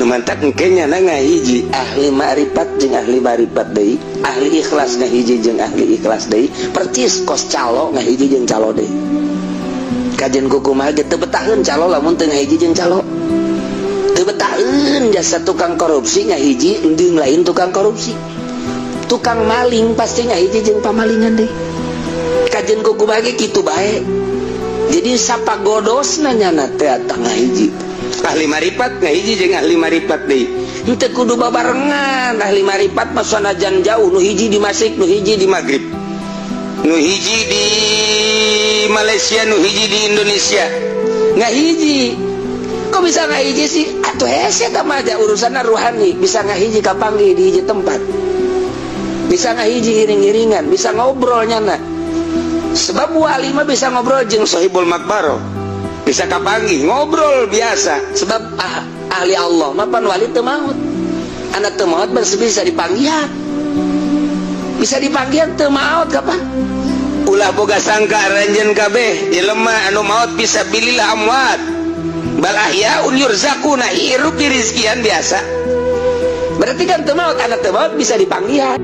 Nu mantak engke nyana ngahiji ahli ma'rifat jeung ahli ma'rifat deui, ahli ikhlas ngahiji jeung ahli ikhlas deui, percis kos calo ngahiji jeung calo deui. Kajen kukumaha ge teu betaheun calo lamun teu ngahiji jeung calo. Teu betaheun jasa tukang korupsi ngahiji jeung lain tukang korupsi. Tukang maling pasti ngahiji jeung pamalingan deui. Kajen kukumaha ge kitu bae. Jadi sapagodosna nyana teh ngahiji. Ahli marifat ngahiji jeung ahli marifat deui. Henteu kudu babarengan ahli marifat mah, sanajan jauh, nu hiji di Masyrik, nu hiji di Maghrib, nu hiji di Malaysia, nu hiji di Indonesia, ngahiji. Kok bisa ngahiji sih? Atuh hese eta mah aja urusanna ruhani, bisa ngahiji, kapanggih di hiji tempat, bisa ngahiji, iring-iringan, bisa ngobrol nyana. Sebab wali mah bisa ngobrol jeung sohibul makbaro, bisa kapanggih, ngobrol biasa. Sebab ahli Allah mah pan wali teu maut, anak teu maut bisa dipanggihan, bisa dipanggihan, teu maut kapan. Ulah boga sangka aranjeun kabeh jelema anu maut bisa bilillah amwat bal ahyaun yurzaquna, hirup dirizkian biasa. Berarti kan teu maut, anak teu maut bisa dipanggihan.